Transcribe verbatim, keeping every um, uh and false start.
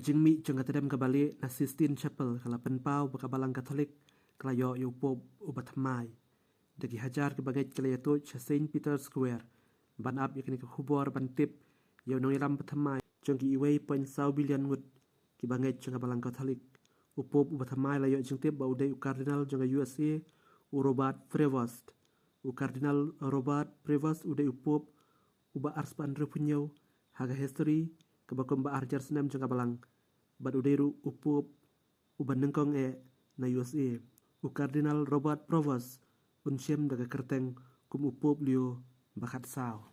Jingmih jong ka tdem kaba lieh na Sistine Chapel ka la pynpaw ba ka Balang Katholik ka la ïoh ïa u Pope uba thymmai. Da ki hajar kiba ngeit ki la ïatuid sha Saint Peter's Square ban ap ïa kane ka khubor ban tip ïa u nongïalam ba thymmai jong ki uwei point saw billion ngut kiba ngeit jong ka Balang Katholik. U Pope uba thymmai la ïoh jingtip ba u dei u Cardinal jong ka U S A, u Robert Prevost. U Cardinal Robert Prevost u dei u Pope uba arspah hynriewphew hynñiew ha ka history kaba kum ba arhajar snem jong ka Balang, bad u dei ruh u Pope uba nyngkong eh na U S A. U Cardinal Robert Prevost un shim da ka kyrteng kum u Pope Leo ba khatsaw.